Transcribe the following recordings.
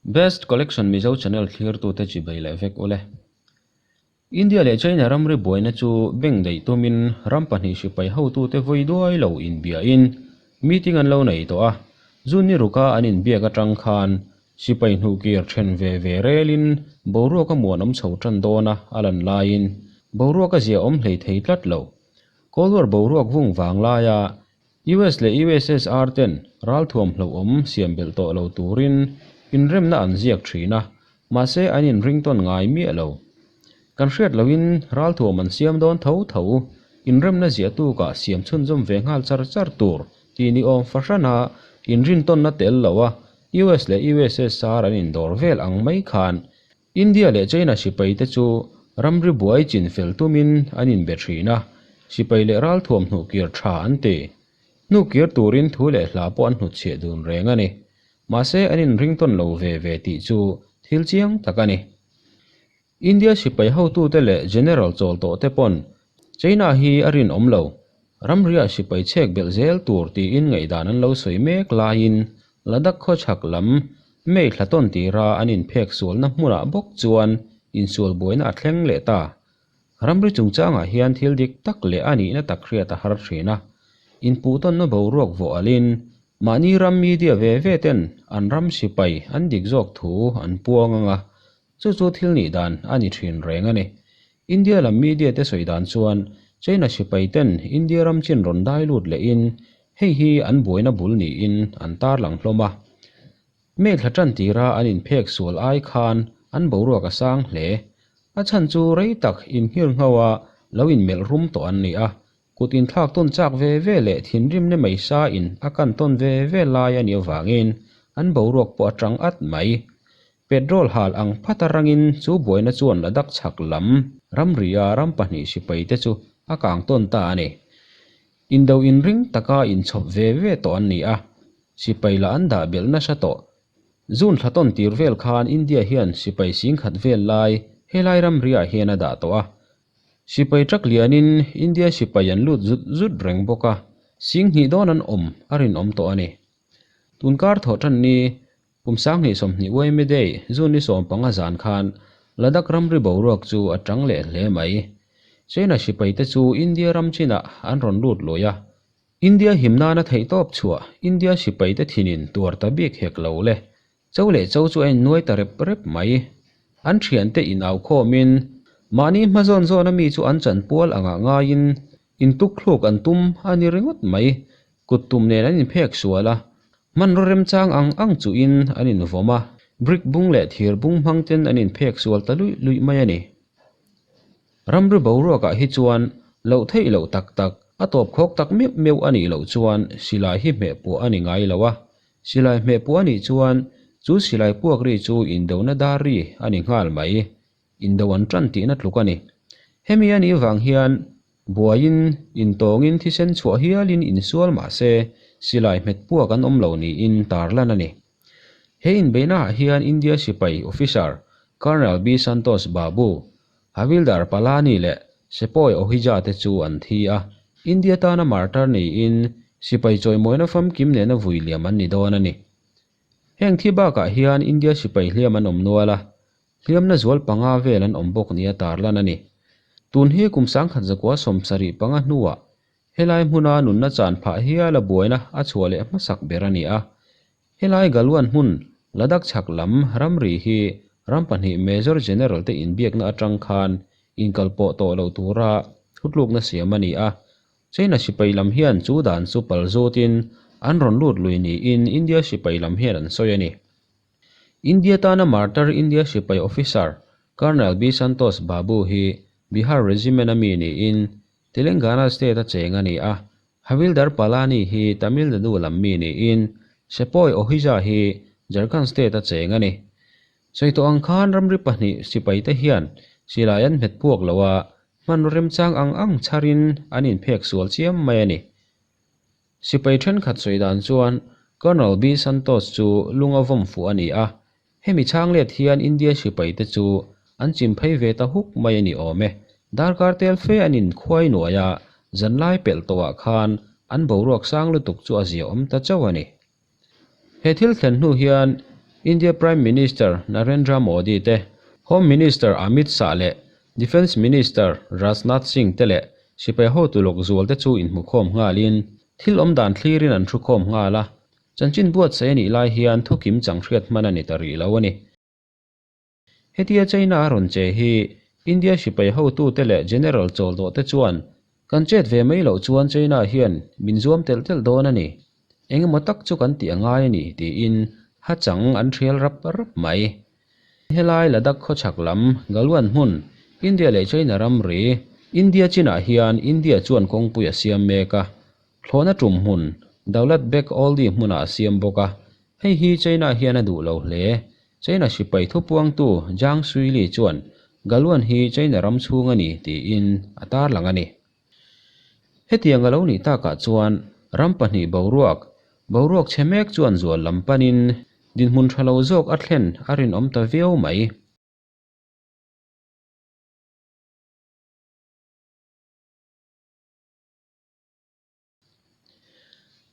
Best Collection Mizo Channel thlirtute chibai leh vek ule. India leh China ramri buaina chu bank daih tumin ram pahnih sipai hotute vawi duai lo inbiain meeting an lo nei tawh a, June ni ruka an inbiak atang khan sipai hnuhkir then ve ve relin boruak a muanawm chho tan dawn a a lan laiin boruak a ziaawm hlei thei tlat lo. Cold War boruak vung vang laia US leh USSR ten ralthuam hlauhawm siam belh tawh lo turin inremna an ziak thin a, mahse an inringtawn ngai miah lo. Kan hriat lohin ralthuam an siam dawn tho tho, inremna ziahtukah siam chhunzawm ve nghal char char tur tih ni awm fahrana inrintawnna tel lo a US leh USSR an indawr vel ang mai khan India leh China sipaite chu ramri buai chin fel tumin an inbe thin a, sipai leh ralthuam hnuhkir tha an ti. Hnuhkir turin thu leh hla pawh an hnutchhiah dun reng a ni. Mahse an inringtawn lo ve ve tih chu thil chiang tak a ni. India sipai hotute leh General chawl tawh te pawn China hi a rinawm lo, ramriah sipai chhek belh zel tur tiin ngaihdan an lo sawi mek laiin Ladakh khawchhak lam May thla tawn tira an inphek sualna hmunah bawk chuan insual buaina a thleng leh ta. Ramri chungchangah hian thil dik tak leh a nihna tak hriat a har thin a. Inpuhtawnna boruak vawh alin mahni ram media ve ve ten an ram sipai an dik zawk thu an puang ang a, chu chu thil nih dan a ni thin reng a ni. India lam media te sawi dan chuan China sipai ten India ram chin rawn dai lut lehin hei hi an buaina bul niin an tarlang hlawm a. May thla tan tira an inphek sual ai khan an boruak a sang hle. A chhan chu rei tak inhngir ngho a lo inmelh rum tawh an ni a, kut inthlak tawn chak ve ve leh thinrimna mai sa in a kan tawn ve ve lai a nih avangin an boruak pawh a tang at mai. Petrol hal ang phat a rangin chu buaina chuan Ladakh chhak lam ramria ram pahnih sipaite chu a kang tawn ta a ni. Indo inring taka inchhawp ve ve tawh an ni a, sipai lah an dah belh nasa tawh. June thla tawn tir vel khan India hian sipai singkhat vel lai helai ramriah hian a dah tawh a. Sipai truck lianin India sipai an lut zut zut reng bawk a, sing hnih dawn an awm a rinawm tawh a ni. Tunkar thawh tan ni Kum 2020 Uaime Day, June ni 15 zan khan Ladakh ramri boruak chu a tang leh hle mai. China sipaite chu India ram chinah an rawn lut lui a. India him nana theihtawp chhuah India sipaite thinin tuar ta bik hek lo le. Cho leh cho chu a innuai ta rep rep mai. An thiante inau khawmin mahni hma zawn zawna mi chu an chanpual angah ngaiin intukthluk an tum a ni ringawt mai. Kut tum nen an inphek sual a, hmanraw remchang ang ang chuhin an invawm a, brick bung leh thir bung hmang ten an inphek sual ta luih luih mai a ni. Ramri boruakah hi chuan loh theih loh tak tak, a tawp khawk tak meuh meuh a nih loh chuan silai hi hmeh puah a ni ngai lo a, silai hmeh puah a nih chuan chu silai puak ri chu indona dar ri a ni nghal mai. Indo an tan tihna tluk a ni. Hemi a nih vang hian buaiin intawngin thisen chhuah hialin insual mah se silai hmet puak an awm lo niin tarlan a ni. He inbeihnaah hian India sipai officer Colonel B Santosh Babu, Havildar Palani leh Sepoy Ohija te chu an thi a, India tana martyr niin sipai chawimawina famkim nena vui liam an ni dawn a ni. Heng thi bakah hian India sipai hliam an awm nual a, Hliamna zual panga vel an awm bawk nia tarlan a ni. Tun hi kum 1975 hnuah helai hmuna nunna chan phah hiala buaina a chhuah leh hmasak ber a ni a. Helai Galwan hmun Ladakh chhak lam ramri hi ram pahnih Major General te inbiakna atang khan inkalpawh tawh loh tura thutlukna siam a ni a. China sipai lam hian chu dan chu pal zawtin an rawn lut lui niin India sipai lam hian an sawi a ni. India tana martyr India sipai officer Colonel B Santosh Babu hi Bihar Regiment a mi niin Telangana state a cheng a ni a, Havildar Palani hi Tamil Nadu lam mi niin Sepoy Ohija hi Jharkhand state a cheng a ni. Sawi tawh ang khan ramri pahnih sipaite hian silai an hmet puak lo a, hmanraw remchang ang ang chharin an inphek sual chiam mai a ni. Sipai thenkhat sawi dan chuan Colonel B Santosh chu lunga vawm fuh a ni a, hemi chhang let hian India sipaite chu an chim phei ve ta huk mai a ni awm e. Darkar tel fe an inkhuai nuai a, zanlai pelh tawhah khan an boruak sang lutuk chu a ziaawm ta chauh a ni. He thil thlen hnu hian India Prime Minister Narendra Modi te, Home Minister Amit Shah leh Defence Minister Rajnath Singh te leh sipai hotu lawk zual te chu inhmukhawm nghalin thil awm dan thlirin an thukhawm nghal a, chanchin buatsaih a nih lai hian thukim chang hriat hman a ni ta rih lo a ni. Hetia China a rawn che hi India sipai hotute leh General chawldawh te chuan kan chet ve mai loh chuan China hian min zuam telh telh dawn a ni, engemaw tak chu kan tih a ngai a ni tiin ha chang an thial rap rap mai. Helai Ladakh khawchhak lam Galwan hmun India leh China ramri India chinah hian India chuan kawngpui a siam mek a, Thlawhna tum hmun, Daulat Beg Oldi hmunah a siam bawk a, hei hi China hian a duh lo hle. China sipai thupuangtu Zhang Suili chuan Galwan hi China ram chhung a ni tiin a tarlang a ni. Hetiang a lo nih takah chuan ram pahnih boruak, boruak chhe mek chuan zual lam panin dinhmun tha lo zawk a thlen a rinawm ta viau mai.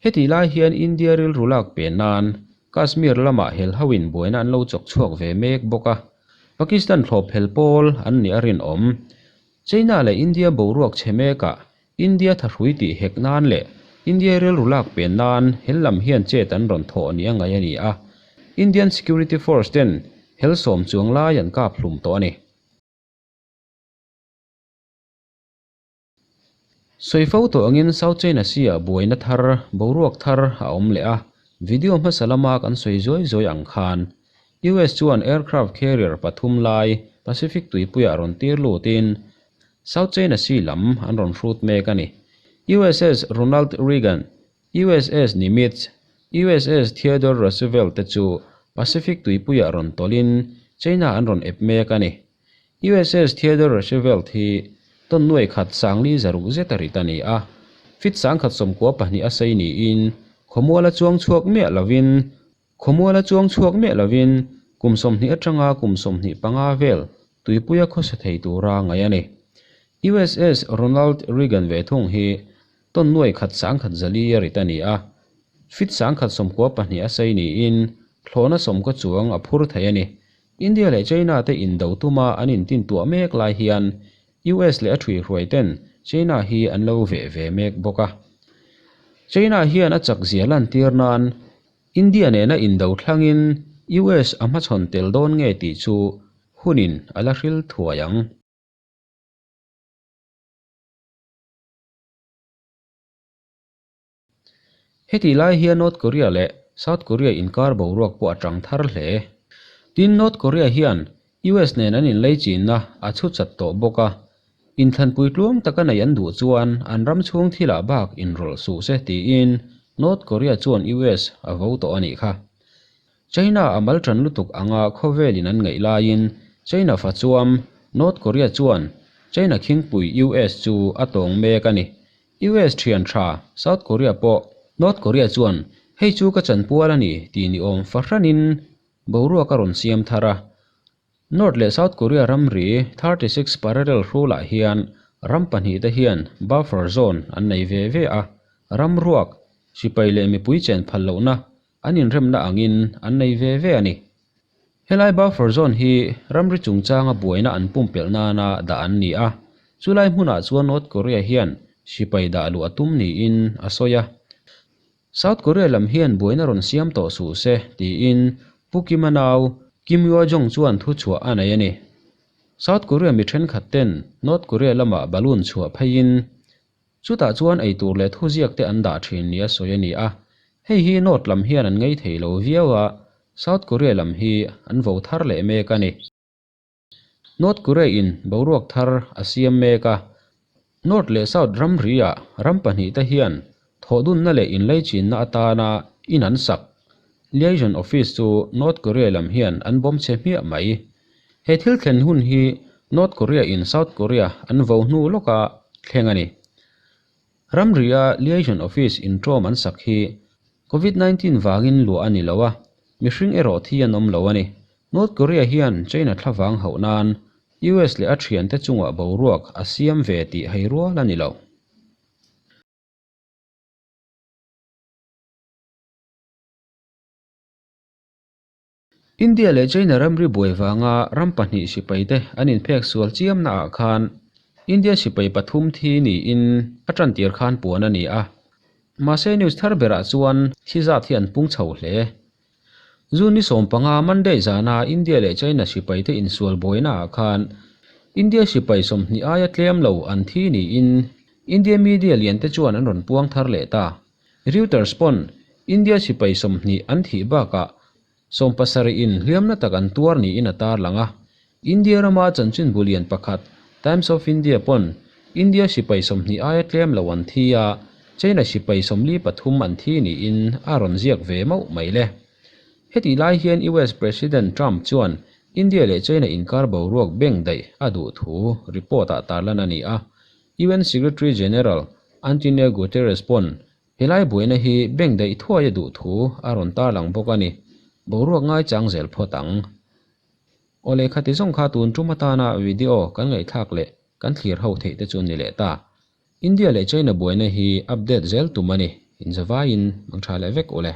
Hetih lai hian India rilru lak pe nan Kashmir lamah helhoin buaina an lo chawk chhuak ve mek bawk a, Pakistan thlawp hel pawl an nih a rinawm. China leh India boruak chhe mekah India thahrui tih hek nan leh India rilru lak pe nan hel lam hian chet an rawn thawh nia ngaih a ni a, Indian Security Force ten hel sawm chuang lai an kap hlum tawh a ni. Sawi fo tawh angin South China Sea-ah buaina thar, boruak thar a awm leh a, video hmasa lama kan sawi zuai zuai ang khan US chuan aircraft carrier pathum lai Pacific tuipuiah rawn tir lutin South China Sea lam an rawn hrut mek a ni. USS Ronald Reagan, USS Nimitz, USS Theodore Roosevelt te chu Pacific tuipuiah rawn tawlhin China an rawn ep mek a ni. USS Theodore Roosevelt hi tawn nuai khat sangli zaruk zet a rit a ni a, fit sangkhat 12 a sei niin khawmuala chuang chhuak miah lovin khawmuala chuang chhuak miah lovin kum 20 atanga kum 25 vel tuipuia khawsa thei tura ngaih a ni. USS Ronald Reagan ve thung hi tawn nuai khat sangkhat zali a rit a ni a, fit sangkhat 92 a sei niin thlawhna sawmkaw chuang a phur thei a ni. India leh China te indo tuma an intintuah mek lai hian US leh a thuihruai ten China hi an lo veh ve mek bawk a. China hian a chak zia lantir nan India nena indo thlangin US a hmachhawn tel dawn nge tih chu hunin a la hril thuai ang. Hetih lai hian North Korea leh South Korea inkar boruak pawh a tang thar hle. Tin, North Korea hian US nen an inlei chinna a chhu chat tawh bawk a, inthlanpui tluang taka neih an duh chuan an ram chhung thilah bak inrawlh suh se tiin North Korea chuan US a vo tawh a nih kha. China a mal tan lutuk anga khawvelin an ngaih laiin China fa chuam North Korea chuan China khingpui US chu a tawng mek a ni. US thian tha South Korea pawh North Korea chuan hei chu ka chanpual a ni tih ni awm fahranin boruak a rawn siam thar a. North leh South Korea ramri 36 parallel hrulah hian ram pahnih te hian buffer zone an nei ve ve a, ram ruak, sipai leh mipui chen phal lohna an inremna angin an nei ve ve a ni. Helai buffer zone hi ramri chungchanga buaina an pumpelh nana dah an ni a, chulai hmunah chuan North Korea hian sipai dah luh a tum niin a sawi a. South Korea lam hian buaina rawn siam tawh suh se tiin Pu Kim-a nau Kim Yo-jong chuan thuchhuah a nei a ni. South Korea mi thenkhat ten North Korea lamah balloon chhuah pheiin Chutah chuan eitur leh thuziak te an dah thin nia sawi a ni a, hei hi North lam hian an ngei thei lo viau a, South Korea lam hi an vo thar leh mek a ni. North Korea in boruak thar a siam mek a, North leh South ramri ah ram pahnih te hian thawhdunna leh inleichinna atana in an sak. Liaison Office chu North Korea lam hian an bawm chhe hmiah mai. He thil thlen hun hi North Korea in South Korea an vo hnu lawka thleng a ni. Ramria Liaison Office intawm an sak hi Covid 19 vangin luah a ni lo a, mihring erawh thi an awm lo a ni. North Korea hian China thlavang hauh nan US leh a thiante chungah boruak a siam ve tih hei rual a ni lo. India leh China ramri buai vanga ram pahnih sipaite an inphek sual chiamnaah khan India sipai pathum thi niin a tantir khan puan a ni a. Mahse news thar berah chuan thi zat hi an pung chho hle. June ni 15 Monday zana India leh China sipaite insual buainaah khan India sipai 20 aia tlem lo an thi niin India media lian te chuan an rawn puang thar leh ta. Reuters pawn India sipai 20 an thih bakah 70 in hliamna tak an tuar niin a tar lang a. India rama chanchin bulian pakhat Times of India pawn India sipai 20 aia tlem lo an thi a, China sipai 43 an thi niin a rawn ziak ve mauh mai le. Heti lai hian US President Trump chuan India leh China inkar boruak beng daih a duh thu report ah tarlan a ni a. UN Secretary General Antonio Guterres pawn helai buaina hi beng daih thuai a duh thu a rawn tarlang bawk a ni. Boruak ngai chang zel phawt ang. Awle khati zawng kha tun tum atana video kan ngaihthlak leh kan thlir ho theih te chu ni leh ta. India leh China buaina hi update zel tum a ni. Inzavaiin mang tha leh vek ule.